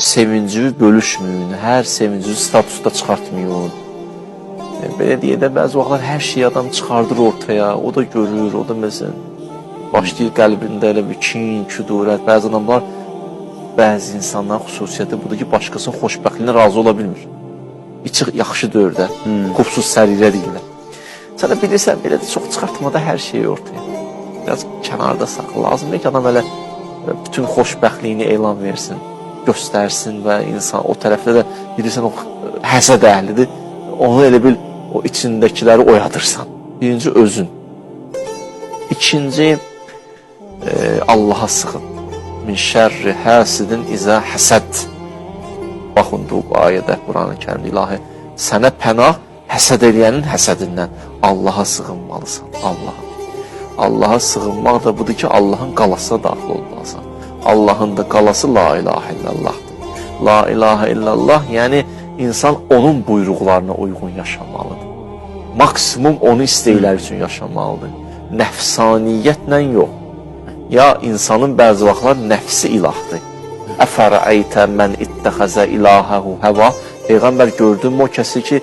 Sevincini bölüşməyin, hər sevincini statusda çıxartmayın. Belə deyə də bəzi vaxtlar hər şeyi adam çıxardır ortaya, o da görür, o da məsələn başlayır qəlbində elə bir kin, küdurət. Bəzi adamlar, bəzi insanların xüsusiyyəti budur ki, başqasının xoşbəxtliyinə razı ola bilmir. İçi yaxşı deyir də, xubsus sərirə deyirlər. Sən də bilirsən, belə də çox çıxartma da hər şeyi ortaya. Biraz kənarda saxla. Lazım deyil ki, adam elə bütün xoşbəxtliyini elan versin, göstərsin və insan o tərəfdə də bilirsən o həsəd əhlidir. Onu elə bil o içindəkiləri oyadırsan. Birinci özün. İkinci Allaha sığın. Min şərri həsidin izə həsəd. Baxın bu ayədə Qur'an-ı Kərimdə ilahi sənə pənah həsəd eləyənin həsədindən. Allaha sığınmalısan. Allaha. Allaha sığınmaq da budur ki, Allahın qalasına daxil olmalısan. Allahın da qalası la ilahə illallahdır. La ilahə illallah, yəni insan onun buyruqlarına uyğun yaşamalıdır. Maksimum onun istəkləri üçün yaşamalıdır. Nəfsaniyyətlə yox. Ya insanın bəzi vaxtlar nəfsi ilahdır. Əfərəytə mən ittəxəzə ilahəhu həva. Peyğəmbər gördün o kəsi ki,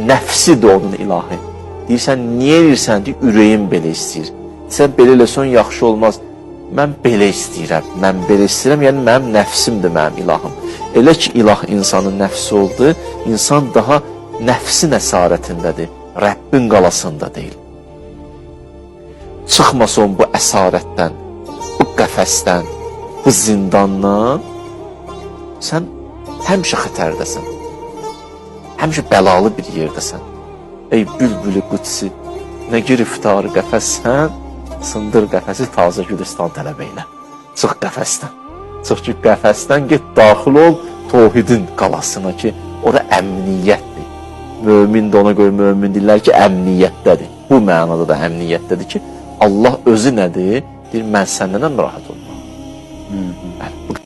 nəfsidir onun ilahı. Deyirsən, niyə elirsən? Deyir, ürəyim belə istəyir. Sən belə eləsən yaxşı olmaz. Mən belə istəyirəm, mən belə istəyirəm, yəni mənim nəfsimdir mənim ilahım. Elə ki, ilah insanın nəfsi oldu, insan daha nəfsin əsarətindədir, Rəbbin qalasında deyil. Çıxmasın bu əsarətdən, bu qəfəsdən, bu zindandan, sən həmişə xətərdəsən. Həmişə bəlalı bir yerdəsən. Ey bülbülü qüdsi, nə giriftar qəfəssən, sındır qəfəsi tazə gülistan tələb eylə. Çıx qəfəsdən. Çıx ki qəfəsdən get daxil ol tohidin qalasına ki, ora əmniyyətdir. Mömin də ona görə mömin deyirlər ki, əmniyyətdədir. Bu mənada da əmniyyətdədir ki, Allah özü nədir? Deyir, mən səndən narahat olmam. Bəli, bu